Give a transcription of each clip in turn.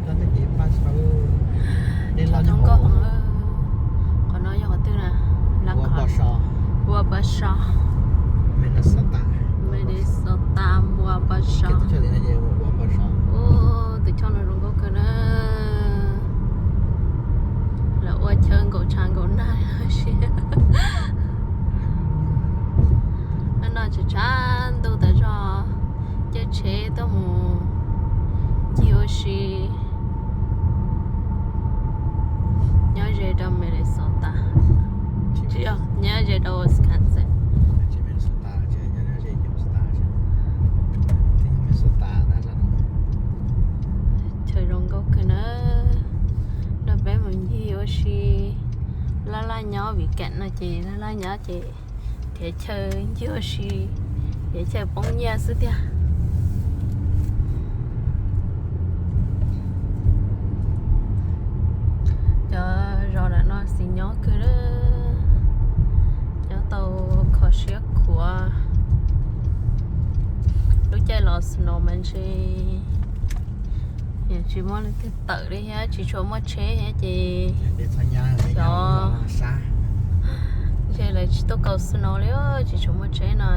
Txog zoo nkauj heev. Qhov no yog qhov twg na? Waukesha. Waukesha. Minnesota. Minnesota, Waukesha. Tus choj no zoo nkauj kawg na. Lawv ua chaw nkaum tshav nkaum nag siab. Hnub no tshav tshav ntuj tas zog, caij tsheb tuaj mus ncig ua si nyob ze rau Minnesota, tsis yog, nyob ze rau Wisconsin. Chaw zoo nkauj kawg na. Nrog peb mus ncig ua si, laj laj nyob vim kev no ces laj laj nyob ces thiaj chaw ncig ua si, thiaj chaw poob nyiaj xwb tiag. Cov zos nram no xis nyob kawg, nyob tau kho siab khuav. Lub caij los snow mas ntshe tsis muaj leej twg tawm li thiab, tsis tshua muaj tsheb thiab ces xyov, ntshe lawv tsis tuaj kaus snow li, tsis tshua muaj tsheb no.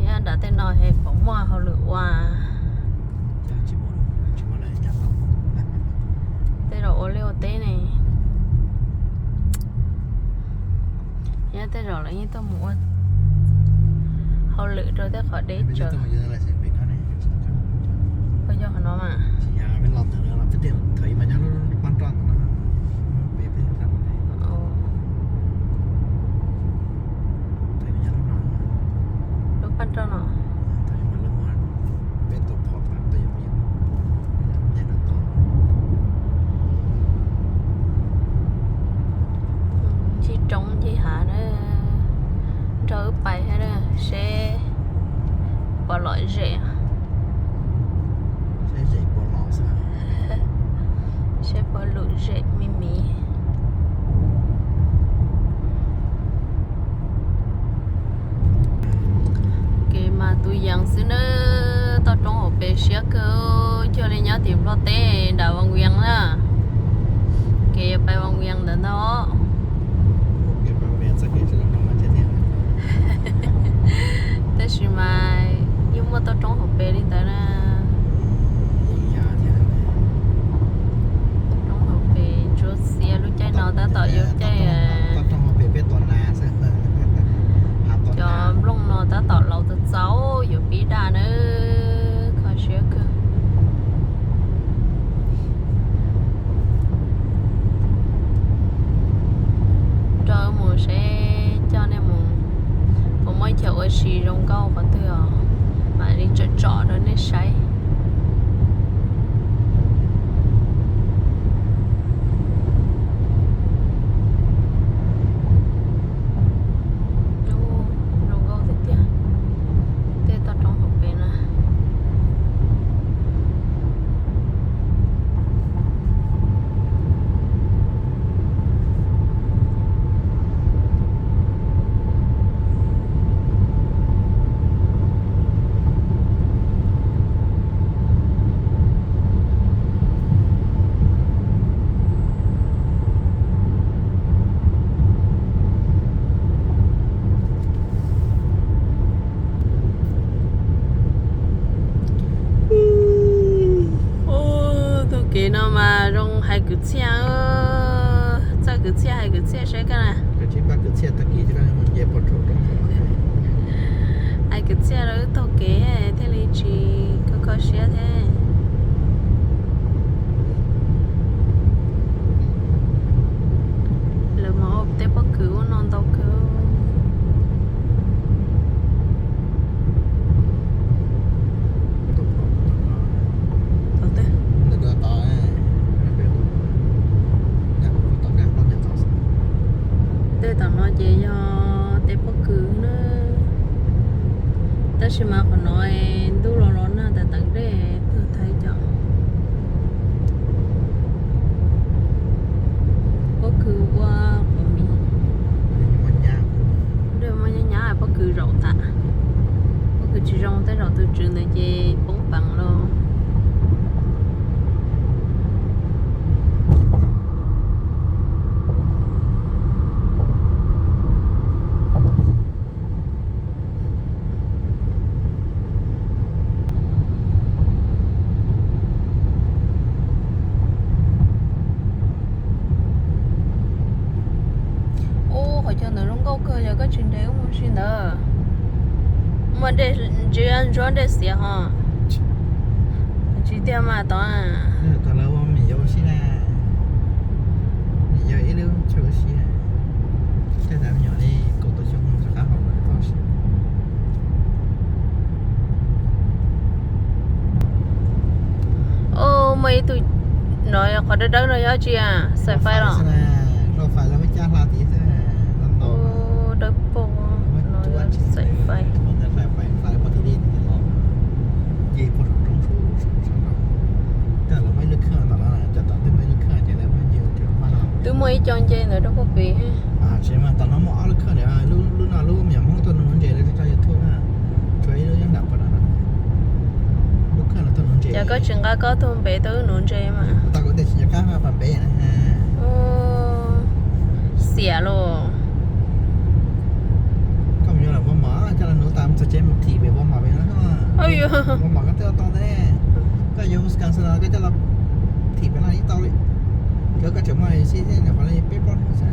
Yog nram tej no es pom muaj hauj lwm ua. Tej zaum ua liaj ua teb ne, yog tej zaum lawv yeej tuaj mus ua hauj lwm rau tej qhov deb tsawv. Puas yog qhov no mas? Lub paj roj no. Ncig roob ncig hav na, nrog wb pais thiab na, seb puas lom zem. Seb puas lom zem me me. Kev mas tus yees xwb nawb, toj roob hauv pes siab kawg, cuag li nyob tim Nplog teb nram Vaj Vias na. Kev yuav pais Vaj Vias ntawd ntag. Tab sis mas yeej muaj toj roob hauv pes li ntawd na. Toj roob hauv pes ntsuab xiab, lub caij no tab tom yog caij, cov nplooj no tab tom laus txaus txaus, yuav pib daj nawb, kho siab kawg. Nrog wb mus seb coj nej mus, puas muaj chaw ua si zoo nkauj qhov twg os, mam li tsom tsom rau nej saib. Zoo nkauj tiag tiag, tej toj roob hauv pes na. Taug kev no mas zoo hais kwv txhiaj, txawj kwv txhiaj hais kwv txhiaj saib koj na. Hais kwv txhiaj rau wb taug kev thiaj li tsis kho kho siab thiab. Lawv mas ua tej pob kws ub no ntau kawg. Tej tom no ces yog tej pob kws na, tab sis mas qhov no ntuj los los nag tas teev dej tuag tag cov pob kws ua qhov mis. Dej muaj nyab nyab pob kws zaum tas, pob kws tsis zoo tej zaum tus tswv ntawd ces poob peev los. Koj tsis nres ua si ntawd. Muaj dej ntsuab dej xiav ho. Tsis tiag mas tod. Tau lawv ua me nyuam yaus ua si na. Me nyuam yaus ib lub chaw ua si. Tej ntawd me nyuam li kaum tawm xyoo rov qab haus lawm toj siab. Muaj ib tug no qhov dawb dawb no yog tsi a? Xaim fais los? Xaim fais lawv muab cab hla tid xwb. Dawb paug no yog xaim fais. Twb muaj ib co nce ntawd rau puag pem. Tsis mas tom no muaj ob lub khawj, lub no lub me nyuam Hmoob tuaj nuv ntses lawv tso YouTube na. Tshuav ib lub nyob nram pem no. Lub khawj no tuaj nuv ntses. Ces koj tsis nqa koj tuaj pem tuaj wb nuv ntses mas. Tau kuv tias tsis nco qab pem na. Xiam los. Koj mus yuav lawm Walmart coj los nuv tas txog tsev mus thim pem Walmart pem no. Walmart koj twb tau ntawd ne. Koj yuav Wisconsin los koj coj los thim pem no yeej tau li. Cov koj tseem muaj xib thiab nyuam qhuav li peb plaub hnub xwb.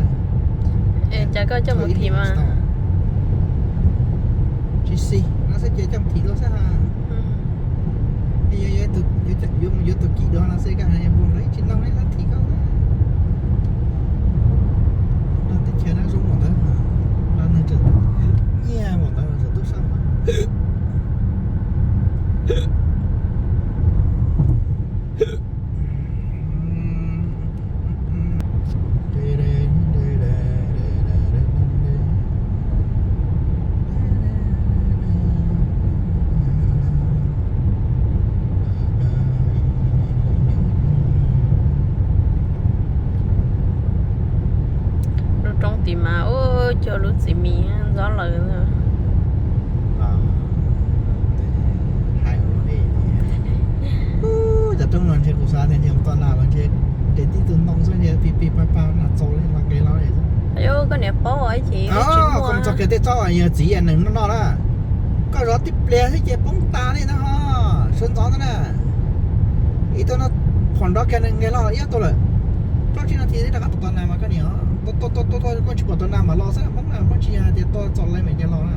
Cas koj coj mus thim mas. Tsis xis no xwb ces coj mus thim dua xwb ha. Yuav mus yuav tus kim dua no xwb koj hais npua lawv ib tsis noog li lawv thim koj. Lawv teb chaws no zoo npaum ntawd, lawv neeg tseem nyiaj npaum ntawd tseem tub sab. Lub roob tim mas ua cog lub txiv mis ntxob lawm. Cov roob no ntshe kuv xav tias ntshe toj nas los ntshe nres tib tug ntoo xwb ntshe pib pib pab pab nas txaus li los nqes los li. Koj niam paub ib chim tsis muaj txog kiag tej tsob yog txiv nees noj noj na. Koj zov tib pliag xwb ces poob tas li na ho. Sawv ntxov ntawd na. Ib tug no phom nrov kiag nqes los ib tug lawm. Plaub tsib nas this rov qab tom toj nas mas koj niam, koj tsis pom toj nas mam los xwb Hmoob na, Hmoob tsis yog hais tias tua txom laiv mam nce los na.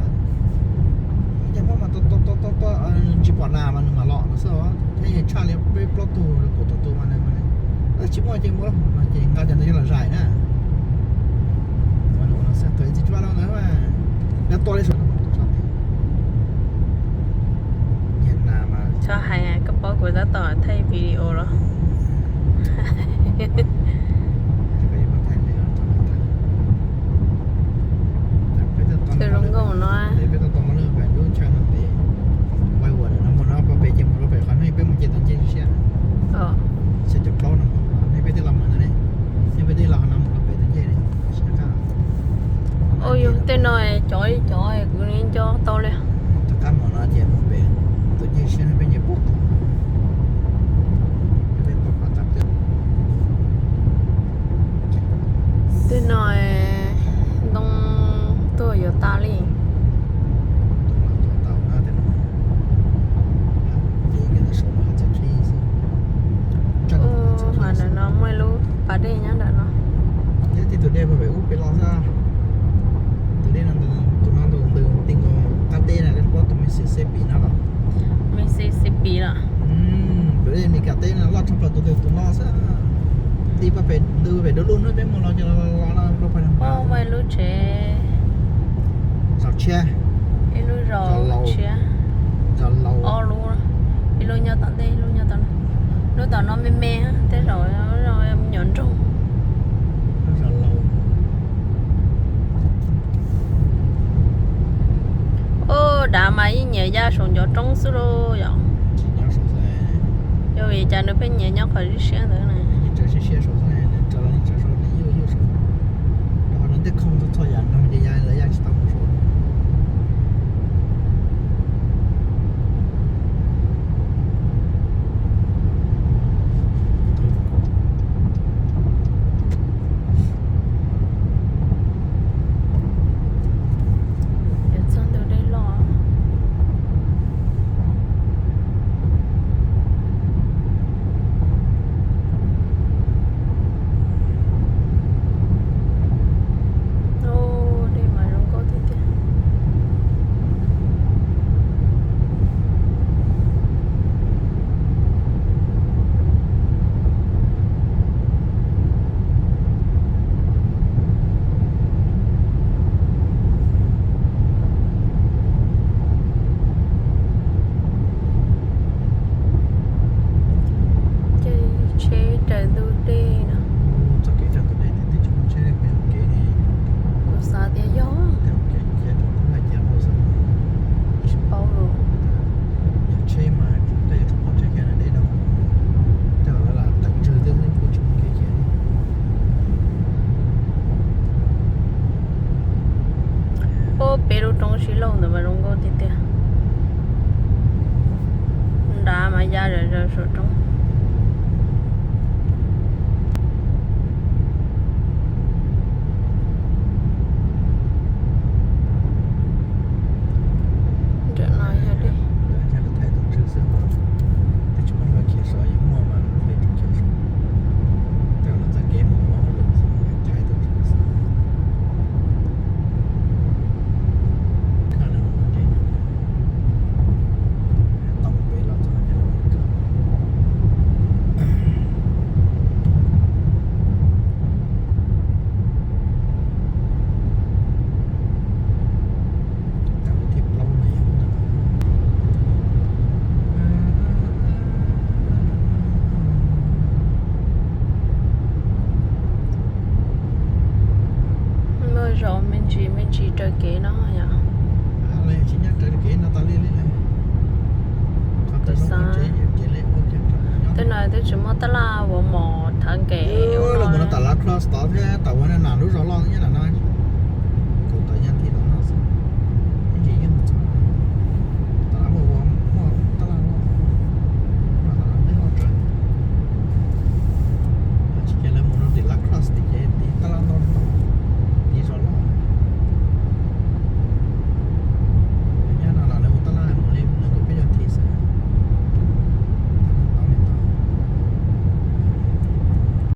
Ces Hmoob mas tua tua tua tua tsis pom nas mas nws mam los no xwb. Thiab yog tshaj li peb plaub tug kaum tawm tus mas nws tsis muaj ces mus no ces nqa cov ntawd coj los zais na. Tus ib txiv tsuab no ntawd mas nqa tua li saum no. Txhob hais, koj paub kuv tab tom thaij video los. Twb zoo nkauj no. Peb tau tau lub chaw no pem, no pem ces mus rau pem qhov no peb mus nce tus ncej siab. Xyoo caum plaub no, nej peb twb los mus ntawd ne, nej peb twb los qhov no mus rau pem tus ncej ne. Ua yog tej no cov li cov kuv nco tau li. Rov qab mus no ces mus pem tus ncej siab no peb nce pem. Tej no ntoo tuag yuav tas li. Ua, ntawm no muaj ib lub pas dej nyob ntawm no. Thiab tej tus dej puag pem ub pem los xwb. Tus dej no, tus no ntws ti nkaus qab teb na, koj paub tus Mississippi no los? Mississippi los? Tus dej Meskas teb no loj tshaj plaws tus ntws tus no xwb. Ti puag pem ntws pem dua lub hnub peb mus los ces los los no. Muaj ib lub tsev. Zaum tshiab. Ib lub zaum tshiab. Ob lub, ib lub nyob tom ntej ib lub nyob tom no. Lub tom no me me, tej zaum me nyuam nroog. Ub, dav mas yeej nyiam ya saum ncov roob xwb lauj yom. Yog vim cas nws pheej nyiam nyob qhov siab siab ntawd na. Yuav txog ntug dej loj. Ntug dej no. Txoj kev rau ntug dej tiag, twb tsis muaj tsheb li, peb hauv kev li. Kuv xav tias yog. Tej hauv kev cia rau lub hais cia hauj xwb. Tsis paub los. Yog tsheb mas tej yuav tsum pom tsheb khiav na, deb no. Tej zaum lawv lam teem tswv thiab xwb, kuv tsis muaj kev cia li. Ub, peb lub roob sib laug ntawd mas zoo nkauj tiag tiag. Nrad mas ya zom zaws saum roob. Nram no yog dej. Thaij tus tswv xwb, twb tsis muaj neeg khiav sov, yog muaj mas lub npe tseem khiav sov. Tej zaum lawv txoj kev mus ua hauj lwm xwb, thaij tus tswv xwb. Kaj lawv ua ntej, tau pem los txog ces lawv ua ntej. Tam lub thib plaub no yog lub ntawd. Muaj zos me ntsis me ntsis raws kev no yom. Tsis nyob raws kev no tas li li lawm. Tej no twb tsis muaj tab laj ua mos thov kev. Los mus no tam Las Cross tod thiab, tam ua na lub zos loj nyob ntawm no.